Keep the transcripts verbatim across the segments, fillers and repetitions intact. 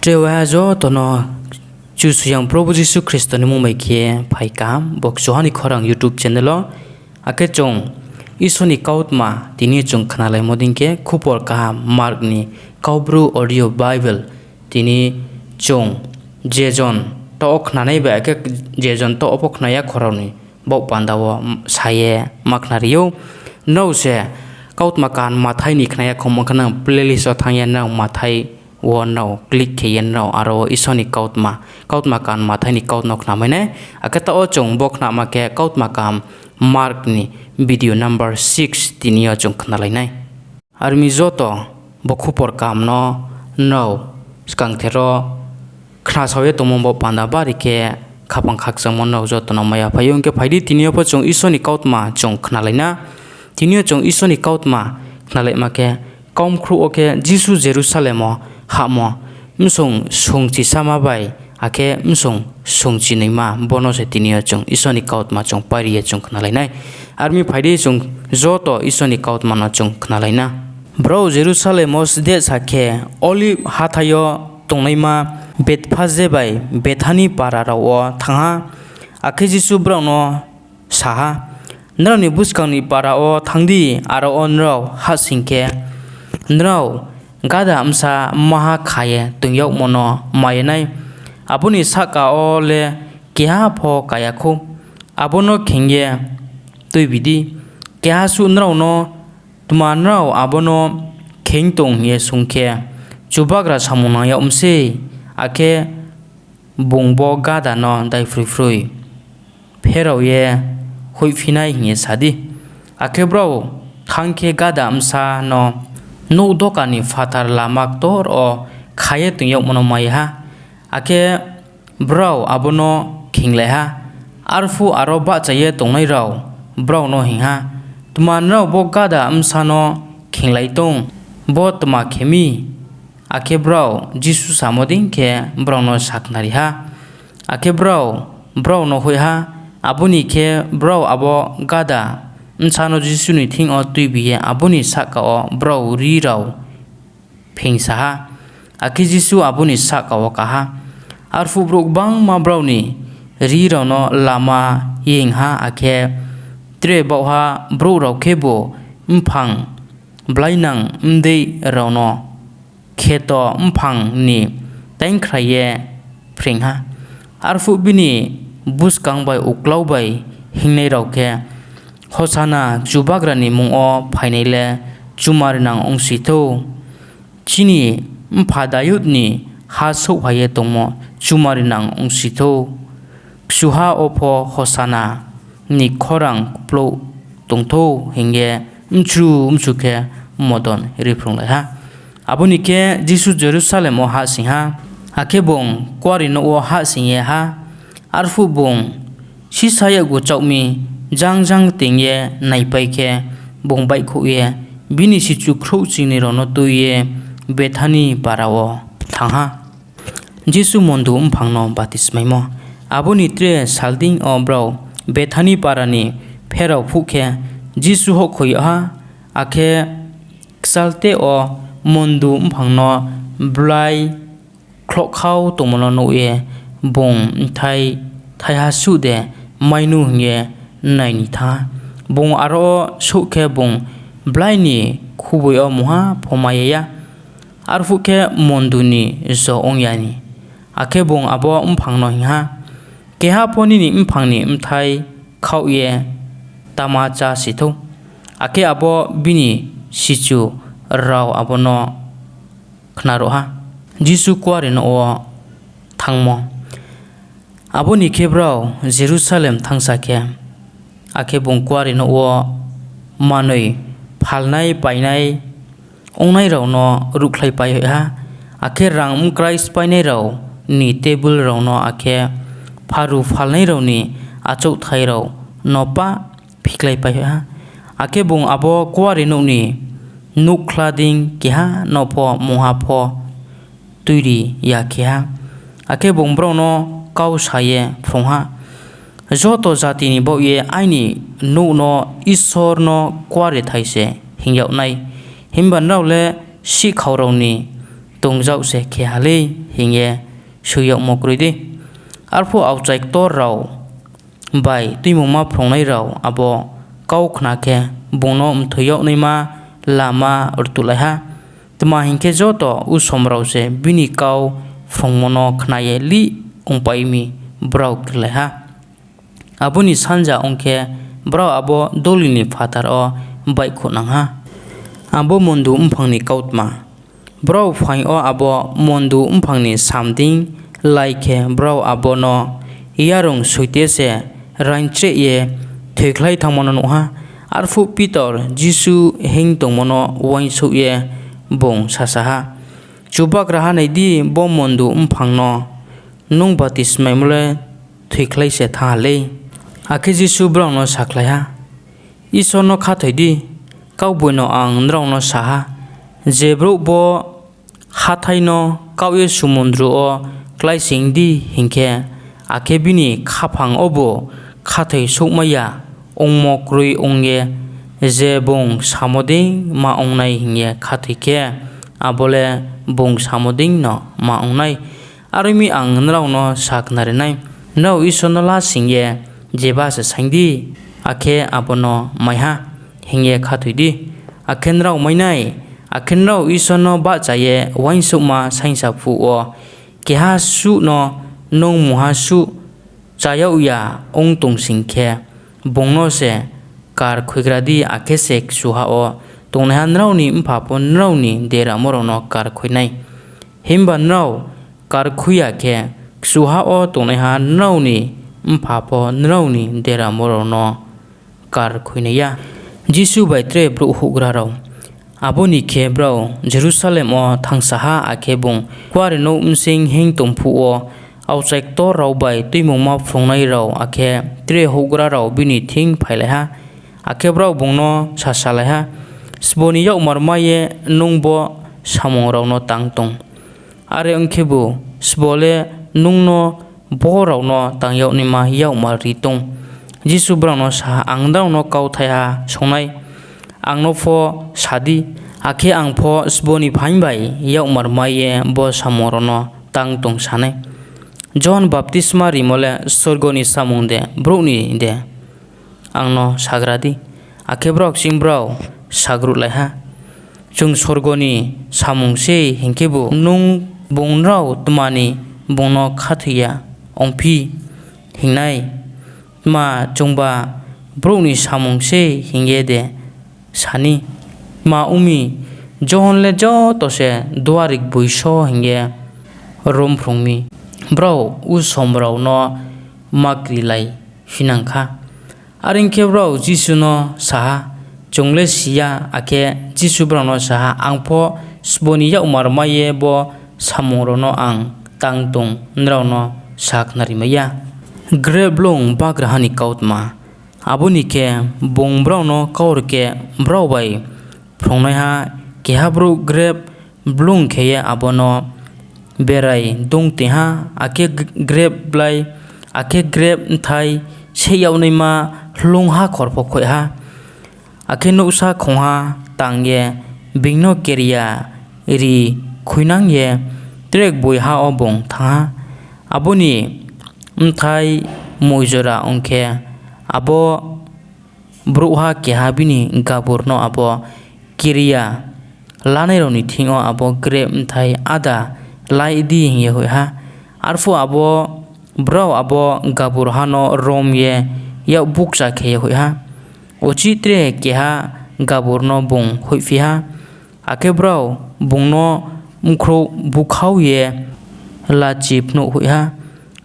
Tre waiha joto no Kchusoyang Probu Jisu Khristo ni mmung bai khe phai kaham, bo Kchuha ni Khorang YouTube channel wo. Akhe chung Isor ni kautma tini chung khnalaimo dei khe khupor kaham Mark ni Kaubru audio Bible. Tini chung je jon taoh wo khnanai bai akhe je jon taoh wo pho khna ya khorao ni baoh panda wo sa ye ma khnari ou. Nrao se kautma kaham Mathai ni khna ya khongmo khe nang playlist wo thanng ye nrao Mathai wo nrao click khe ye nrao aro wo Isor ni kautma, kautma kaham Mathai ni kautma no khnamai nai. Akhe taoh wo chung bo khnama khe kautma kaham Mark ni video number six tini yo chung khnalai nai. Are ong mi joto bo khupor kaham no nrao skangther wo khnasao ye tongmo baoh panda bari khe khaphang khakchangmo nrao joto no mai ya phai ou. Hing khe phai di, tini yo pho chung Isor ni kautma chung khnalai na. Tini yo chung Isor ni kautma khnalaima khe, kaumkhrouh wo khe Jisu Jerusalem wo hahmo, msong songchisama bai, akhe msong songchinoima, bo no se tini yo chung Isor ni kautma chung pairi ye chung khnalai nai. Are ong mi phai di, chung joto Isor ni kautma no chung khnalai na. Brao Jerusalem wo sdesa khe Olib hathái yo tongnaima Bethphage bai Bethani para rao wo thanng ha. Akhe Jisu brao no sa ha, Nrao ni buskang ni para wo thanng di, aro wo nrao hahsoing khe, nrao gáda bsa maha kha ye toing yagmo no mai ye nai. Abo ni sahka wo le keha pho ka ya khou. Abo no kheing ye tuibi di. Keha suh nrao no, ‘Tma nrao abo no kheing tong?’ hing ye swunng khe, ‘Chubagra samung nang yag mi sei, akhe bung bo gáda no daiphroi phroi pherao ye hoihphi nai,’ hing ye sa di. Akhe brao thanng khe gáda bsa no nouh doka ni phathar lama ktor wo kha ye toing yagmo no mai ha. Akhe brao abo no khinglai ha. Arphuh aro bahcha ye tongnai rao brao no hing ha, ‘Tma nrao bo gáda bsa no khinglai tong? Bo tma khe mi?’ Akhe brao Jisu samo dei khe brao no sakhnari ha. Akhe brao brao no hoih ha. Abo ni khe brao abo gáda bsa no Jisu ni thing yo tuibi ye abo ni sahka wo brao rri rao pheingsa ha. Akhe Jisu abo ni sahka wo ka ha. Arphuh brouh gbangma brao ni rri rao no lama yeing ha, akhe tre baohha brouh rao khebu mphang blainang mdei rao no kheto mphang ni tainngkhrai ye phreing ha. Arphuh bini buskang bai uklau bai hinngnai rao khe, Hosana! Chubagra ni mmung wo phainai le chumarinang ongsi thou! Chini mpha Dayud ni ha souhphai ye tongmo chumarinang ongsi thou! Kchuha wo pho Hosana ni khorang kplouh tong thou! hing ye mchu mchu khe modon riphrunglai ha. Abo ni khe Jisu Jerusalem wo hahsoing ha, akhe bung Kuarenouh wo hahsoing ye ha. Arphuh bung sisá yakgu chaoh mi jang jang teing ye naipai khe, bung baihkhouh ye bini sichu khrouhchingnoi rao no tui ye Bethani para wo thanng ha. Jisu Mondu Mphang no Batismaimo Abo ni tre sal dei yo brao Bethani para ni pherao phuh khe, Jisu houhkhoi yag ha, akhe kchalteh wo mondu mphang no blai khlohkhau tongmo no nuh ye bung bthai thaiha suh de mai nu hing ye nai ni thanng ha. Bung aro wo souh khe, bung blai ni khuboi yo mungha pho mai ya ya. Arphuh khe mondu ni jo ong ya ni. Akhe bung abo mphang no hing ha, Keha pho nini mphang ni bthai khaoh ye ta ma chási thou. Akhe abo bini sichu rao abo no khnaruh ha. Jisu Kuarenouh wo Thanngmo Abo ni khe brao Jerusalem thanngsa khe, akhe bung Kuarenouh wo manoi phalnai-painai ongnai rao no ruhkhlaipai hoih ha, akhe rang mkrai spháinai rao ni tebil rao no, akhe pharu phalnai rao ni achouhthai rao no pah phikhlaipai hoih ha. Akhe bung abo Kuarenouh ni nouhkhla dei keha no pho mungha pho tuiri ya khe ha. Akhe bung brao no kau sa ye phrung ha, Joto jati ni baoh ye aini nouh no Isor no Kuarethai se hing yag nai. Himba nrao le sihkhao rao ni tongzag se khe ha lei, hing ye soi yagmo kroi dei? Arphuh aokchai ktor rao bai Tuimungma phrungnai rao abo kau khna khe, bung no mthoi yag naima lama rtuhlai ha. Tma hing khe, joto usom rao se bini kau phrungmo no khna ye lih ongpai mi brao krilai ha. Abo ni sanja ong khe, brao abo doli ni phathar wo baihkhouhnang ha. Abo Mondu Mphang ni Kautma. Brao phaing yo abo mondu mphang ni sam dei lai khe, brao abo no yarung soite se raingchreh ye thoikhlai thanngmo no nuh ha. Arphuh Pitor Jisu hinng tongmo no uaingsouh ye bung sasa ha, Chubagraha, nai di, bo mondu mphang no nung batismaimo le thoikhlai se thanng ha lei. Akhe Jisu brao no sakhlai ha, Isor no khathoi di. Kaugboino ang nrao no sa ha, je brouh bo hathái no, ‘Kaoh ye sumundru wo kláisoing di,’ hing khe, akhe bini khaphang wobu khathoisouhmai ya ongmo kroi ong ye, je bung samo dei ma ong nai hing ye khathoi khe, abo le bung samo deino ma ong nai. Are ong mi, ang nrao no sakhnari nai, nrao Isor no lasing ye jeba se saing di, akhe abo no mai ha, hing ye khathoi di, akhe nrao mai nai. Akhe nrao Isor no bahcha ye uaingsouhma saingsa phuh wo keha suh no nung mungha suh cha yag ya ong tong sing khe, bung no se kar khuigra di, akhe se kchuha wo tongnaiha nrao ni Mpha pho nrao ni deramo rao no kar khui nai. Himba nrao kar khui ya khe, kchuha wo tongnaiha nrao ni Mpha pho nrao ni deramo rao no kar khui nai ya. Jisu bai Tre Brouh Houhgra rao Abo ni khe, brao Jerusalem wo thanngsa ha, akhe bung Kuarenouh bsing hinng tong phuh wo, aokchai ktor rao bai Tuimungma phrungnai rao akhe tre houhgra rao bini thing phailai ha. Akhe brao bung no sasalai ha, Sbo ni yakmar mai ye nung bo samung rao no tang tong? Are ong khebu, sbo le nung no bo rao no tang yag naima yakmar ri tong? Jisu brao no sa ha, Ang nrao no kau thaiha swunng nai, ang no pho sa di, akhe ang pho sbo ni phaing bai yakmar mai ye bo samung rao no tang tong sa nai? Johon baptisma rimo le sorgo ni samung de, brouh ni de? Ang no sagra di. Akhe brao kching brao sagruhlai ha, Chung sorgo ni samung sei, hing khebu bung nrao tma ni bung no khathoi ya ongphi? hing nai? Tma chungba brouh ni samung sei hing ye de sa ni? Tma ong mi, Johon le joto se duari gboi só hing ye romphrung mi, brao usom rao no makrilaisinang kha. Are ong khe, brao Jisu no sa ha, Chung le si ya. Akhe Jisu brao no sa ha, Ang pho sbo ni yakmar mai ye bo samung rao no ang tang tong nrao no sakhnari mai ya. Grep Blung Bagraha ni Kautma Abo ni khe, bung brao no kaurkeh brao bai phrungnaiha keha brouh grep blung khe ye abo no berai doung toing ha, akhe grep blai, akhe grep bthai seh yag naima hloung hakhor pho khoih ha. Akhe nouhsa khongha tang ye being no keria ri khuinang ye tre gboiha wo bung thanng ha. Abo ni bthai moi jora ong khe, abo brouhha keha bini gabur no abo keria lanai rao ni thing yo abo grep bthai áda laih di, hing ye hoih ha. Arphuh brao abo gaburha no rom ye yak bukcha khe ye hoih ha. Uchih tre keha gabur no bung hoihphi ha. Akhe brao bung no bkhrouh búkhau ye lachi phnuh hoih ha.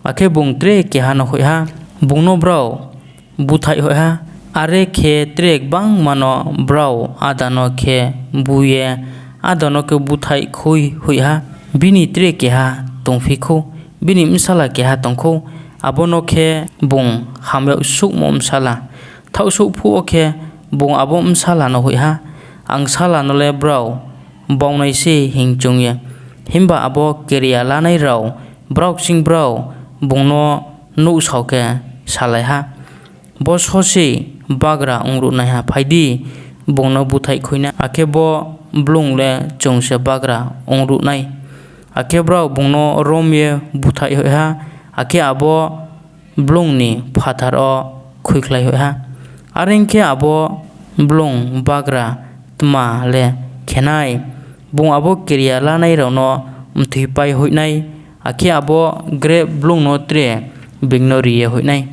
Akhe bung tre keha no hoih ha, bung no brao búthaih hoih ha. Are khe tre gbangma no brao áda no khe bú ye, áda no khe búthaih khui hoih ha. Bini tre keha tongphi khou, bini bsala keha tong khou, abo no khe bung ham yag souhmo bsala. Thaohsouh phuh wo khe, bung abo bsala no hoih ha, ‘Angsala no le brao bau nai sei,’ hing choung ye. Himba abo keria lanai rao brao kching brao bung no nuhsao khe salai ha, ‘Bo só sei bagra ongruhnaiha, phai di, bung no búthaih khui na, akhe bo blung le chung se bagra ongruh nai.’ Akhe brao bung no rom ye búthaih hoih ha, akhe abo blung ni phathar wo khuikhlai hoih ha. Are ong khe, abo blung bagra tma le khe nai? Bung abo keria lanai rao no mthoipai hoih nai, akhe abo grep blung no tre being no ri ye hoih nai.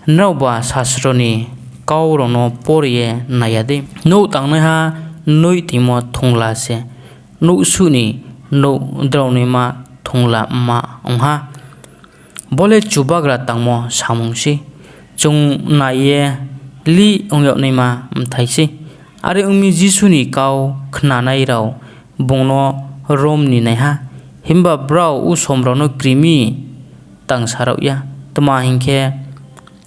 Nraoba sasro ni kau rao no pore ye nai ya dei? ‘Nouh tangnaiha noih toingmo thongla se nouhsuh ni nouh draonaima thongla mma ong ha.’ Bo le Chubagra tangmo samung sei, chung nai ye lih ong yag naima bthai sei. Are ong mi, Jisu ni kau khnanai rao bung no rom ni nai ha. Himba brao usom rao no kri mi, tangsa raoh ya; tma hing khe,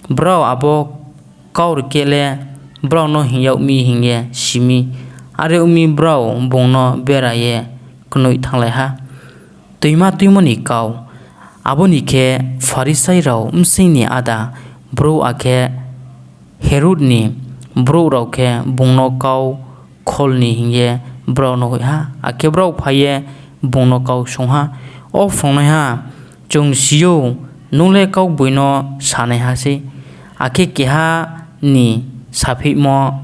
brao abo kaurkeh le brao no hing yag mi hing ye si mi. Are ong mi, brao bung no bera ye knoih thannglai ha. Tuima Tuimo ni Kau Abo ni khe, Pharisai rao bsing ni áda brouh akhe Herod ni brouh rao khe bung no kau khol ni hing ye brao no hoih ha. Akhe brao phai ye bung no kau swunng ha, O phrungnaiha, chung si ou, nung le kaugboi no sanaiha sei, akhe keha ni sapheihmo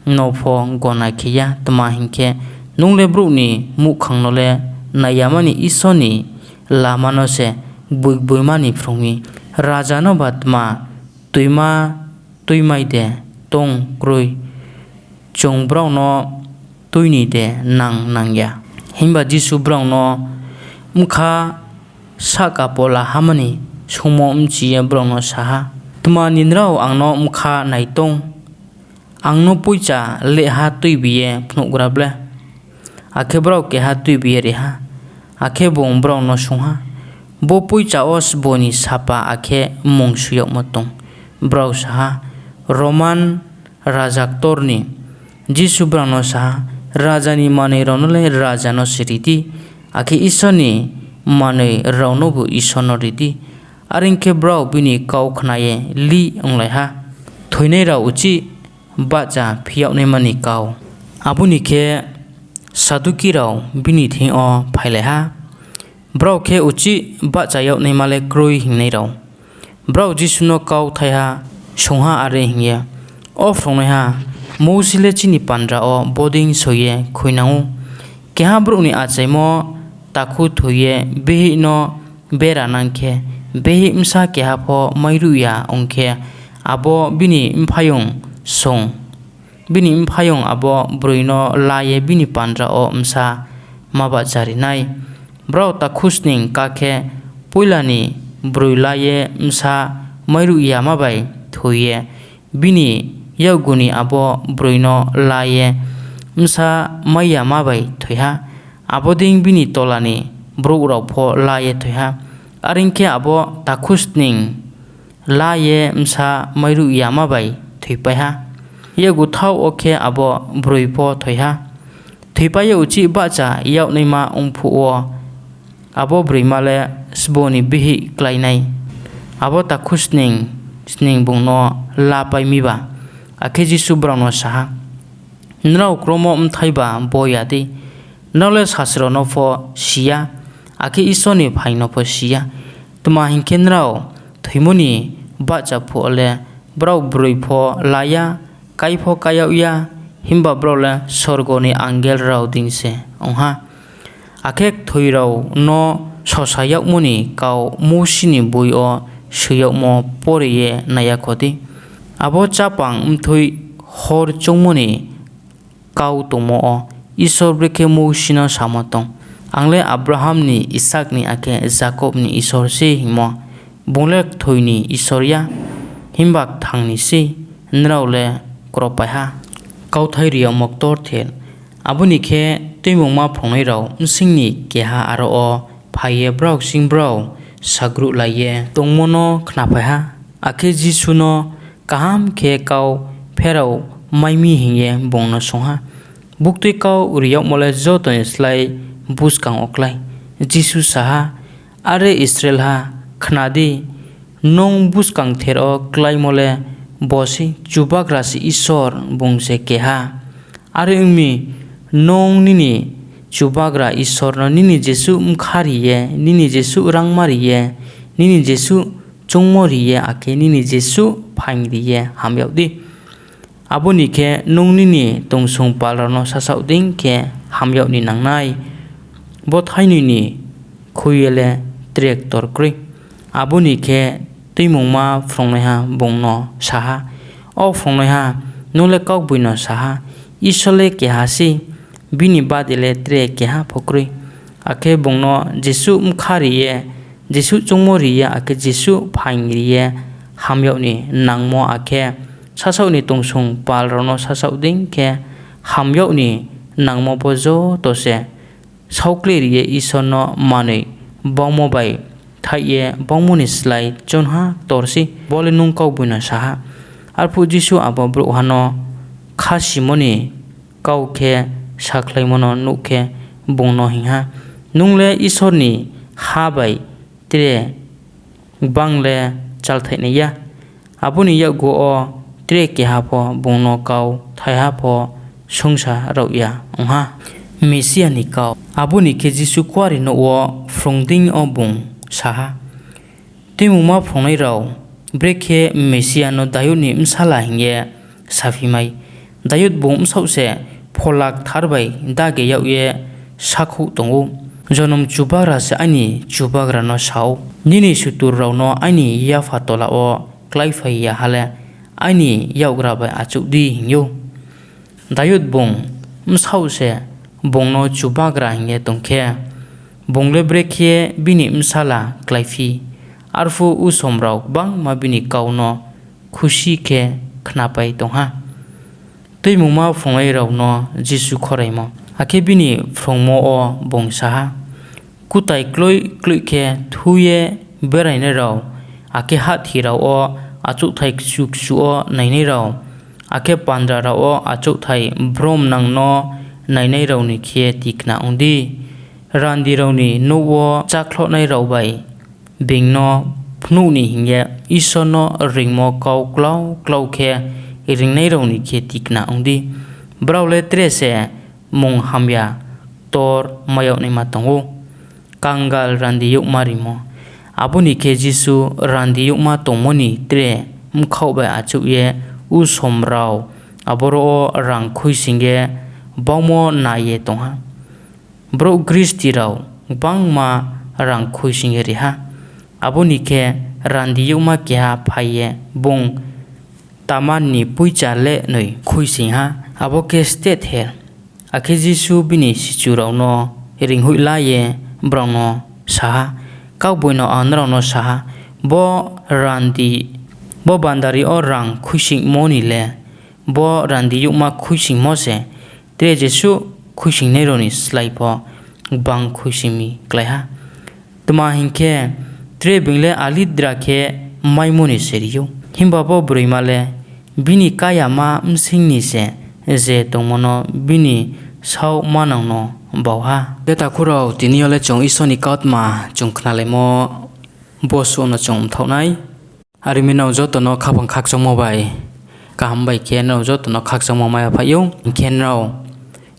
no pho gona khe ya. Tma hing khe, nung le brouh ni muhkhang no le nai yama ni Isor ni lama no se gboigboima ni phrung mi. Raja noba tma tuima tuimai de tong kroi? Chung brao no tui ni de nang nang ya? Himba Jisu brao no bkha sahka pola hama ni swunngmo bchi ye brao no sa ha, Tma ni nrao ang no bkha nai tong? Ang no poicha lehha tuibi ye phnuhgra ble? Akhe brao keha tuibi ye ri ha. Akhe bung brao no swunng ha, Bo poicha wo sbo ni sapa akhe mmung soi yagmo tong? Brao sa ha, Roman raja ktor ni. Jisu brao no sa ha, Raja ni manoi rao no le raja no se ri di, akhe Isor ni manoi rao nobu Isor no ri di. Are ong khe, brao bini kau khna ye lih onglai ha. Thoinai rao Uchih Bahchaphi yag naima ni Kau Abo ni khe, Saduki rao bini thing yo phailai ha, brao khe uchih bahcha yag naima le kroi hingnai rao. Brao Jisu no kau thaiha swunng ha are hing ye, O phrungnaiha, Mousi le chini bandra wo bodei soi ye khuinang ou, ‘Keha brouh ni achaimo takhu thoi ye bihih no beranang khe, bihih bsa keha pho mairuh ya ong khe, abo bini mphaiyong abo broi no la ye bini bandra wo bsa ma bahchari nai.’ Brao takhu sning ká khe, poila ni broi la ye bsa mairuh yama bai thoi ye, bini yakgu ni abo broi no la ye bsa mai yama bai thoi ha. Abo dei bini tola ni brouh rao pho la ye thoi ha. Are ong khe, abo takhu sning la ye bsa mairuh yama bai thoipai ha. Yakgu thaoh wo khe abo broi pho thoi ha. Thoipai ye uchih bahcha yag naima ong phuh wo, abo broima le sbo ni bihih klái nai, abo takhu sning bung no lapai miba? Akhe Jisu brao no sa ha, Nrao kromo bthaiba bo ya dei? Nrao le sasro no pho si ya, akhe Isor ni phaing no pho si ya. Tma hing khe, nrao thoimo ni bahcha phuh wo le brao broi pho la ya, kái pho kái yag ya, himba brao le sorgo ni angel rao dei se ong ha. Akhe kthoi rao no sosa yagmo ni kau Mousi ni boi yo soi yagmo pore ye nai yakho dei? Abo chápang bthoih horr choungmo ni kau tongmo wo Isor brekhe Mousi no samo tong, ‘Ang le Abraham ni, Isak ni, akhe Jakob ni Isor sei’ hingmo? Bung le kthoi ni Isor ya, himba kthang ni sei. Nrao le kropai ha. Kauthai Ri yagmo Ktorther Abo ni khe, Tuimungma phrungnai rao bsing ni keha aro wo phai ye brao kching brao sagruhlai ye tongmo no khnaphai ha. Akhe Jisu no kaham khe kau pheraomai mi hing ye bung no swunng ha, Buktui kau ri yagmo le joto ni slái buskang wo klái? Jisu sa ha, Are Israelha, khna di, nung buskangther wo kláimo le bo sei, ‘Chubagra se Isor, bung se keha.’ Are ong mi, nung nini Chubagra Isor no nini jesuh bkha ri ye, nini jesuh rangma ri ye, nini jesuh choungmo ri ye, akhe nini jesuh phaing ri ye ham yag di. Abo ni khe nung nini tongsong pal rao no sasaoh dei khe ham yag ni nang nai. Bo thainoi ni khui ye le tre ktor kroi. Abo ni khe Tuimungma phrungnaiha bung no sa ha, O phrungnaiha, nung le kaugboino sa ha, Isor le keha sei, bini bade le tre keha pho kroi. Akhe bung no jesuh bkha ri ye, jesuh choungmo ri ye, akhe jesuh phaing ri ye ham yag ni nangmo, akhe sasaoh ni tongsong pal rao no sasaoh dei khe ham yag ni nangmo bo joto se saokle ri ye Isor no manoi baumo bai thaih ye baumo ni slái choungha ktor sei. Bo le nung kaugboino sa ha. Arphuh Jisu abo brouhha no khasimo ni kau khe sakhlaimo no nuh khe, bung no hing ha, Nung le Isor ni ha bai tre gbang le chalthaihnai ya. Abo ni yakgu wo tre keha pho bung no kau thaiha pho sungsa raoh ya ong ha. Mesia ni Kau Abo ni khe Jisu Kuarenouh wo phrung dei yo bung sa ha, Tuimungma phrungnai rao, brekhe Mesia no Dayud ni bsala hing ye saphimai? Dayud bung bsaoh se Phola Kthar bai dage yag ye sakhouh tong ou, ‘Jonom Chubagra se aini Chubagra no sa ou, Nini sutur rao no aini yapha tola wo kláiphai ya ha le aini yakgra bai achouh di,’ hing ou. Dayud bung bsaoh se bung no Chubagra hing ye tong khe, bung le brekhe bini bsala kláiphi? Arphuh usom rao gbangma bini kau no khusi khe khnapai tong ha. Tuimungma Phrungnai rao no Jisu Khoraimo Akhe bini phrungmo wo bung sa ha, Kutai kloih kloih khe thu ye berainai rao, akhe hahthi rao wo achouhthai kchu kchu wo nainai rao, akhe bandra rao wo achouhthai bromnang no nainai rao ni khe tikna ong di. Randi rao ni nouh wo chákhlohnai rao bai being no phnuh ni hing ye Isor no reingmo kau klau klau khe reingnai rao ni khe tikna ong di. Brao le tre se mung hamya ktor mai yag naima tong ou. Kangal Randiyouhma Rimo Abo ni khe Jisu randiyouhma tongmo ni tre bkhaoh bai achouh ye usom rao aboro wo rang khuisoing ye baumo nai ye tong ha. Brouh gristi rao gbangma rang khuisoing ye ri ha. Abo ni khe randiyouhma keha phai ye bung taman ni poicha lehnoi khuisoing ha, abo khe steh ther. Akhe Jisu bini sichu rao no reinghoih la ye brao no sa ha, Kaugboino ang nrao no sa ha, bo bandari yo rang khuisoingmo ni le bo randiyouhma khuisoingmo se tre jesuh khuisoingnai rao ni slái pho gbang khuisoing mi klái ha. Tma hing khe, tre being le alidra khe maimo ni se ri ou, himba bo broima le bini káyama bsing ni se je tongmo no bini saoh manang no bau ha. Khe takhu rao, tini yo le chung Isor ni kautma chung khnalaimo bo suh no chung mthaoh nai. Are ong mi nrao joto no khaphang khakchangmo bai kaham bai khe nrao joto no khakchangmo mai ya phai ou. Hing khe nrao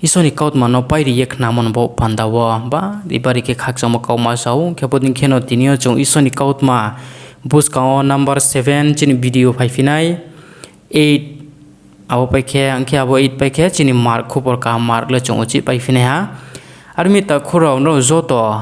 Isor ni kautma no pairi ye khnamo ni baoh panda wo bari bari khe khakchangmo kautma sa ou. Khe bodei kheno tini yo chung Isor ni kautma buskang wo number seven chini video phaiphi nai. Eight, abo pai khe, ang khe abo eight pai khe chini Mark, khupor kaham Mark le chung uchih paiphi nai ha. Are ong mi takhu rao, nrao joto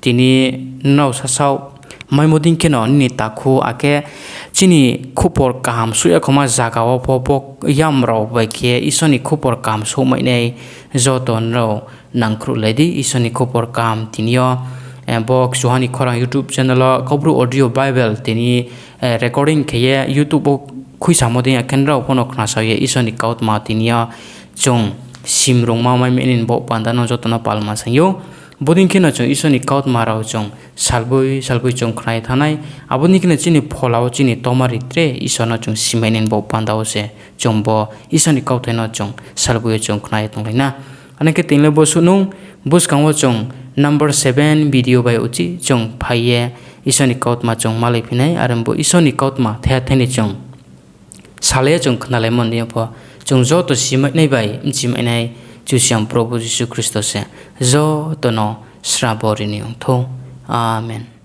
tini nrao sasaoh maimo dei kheno nini takhu, akhe chini khupor kaham suh ya khoma zaga wo pho bo yam rao bai khe Isor ni khupor kaham souhmai nai joto nrao nangkhruhlai di. Isor ni khupor kaham tini yo bo Kchuha ni Khorang YouTube channel wo Kaubru Audio Bible tini recording khe ye YouTube wo khuisamo dei, akhe nrao pho no khnasao ye Isor ni kautma tini yo chung simrungma mai mai nini baoh panda no joto no palma saing ou. Bodei kheno chung Isor ni kautma rao chung salboi salboi chung khna ye thanng nai. Abo dei kheno chini phola wo chini tomari tre Isor no chung simai nini baoh panda wo se chung bo Isor ni kauthai no chung salboi ye chung khna ye tonglai na. Are ong khe tini le bo suh nung buskang wo chung number seven video bai uchih chung phai ye Isor ni kautma chung malaiphi nai. Are ong bo Isor ni kautma thaiha thai ni chung salai ye chung khnalaimo ni yo pho chung joto simai nai bai bchimai nai Kchusoyang Probhu Jisu Khristo se joto no srabo ri ni ong thou. Amen.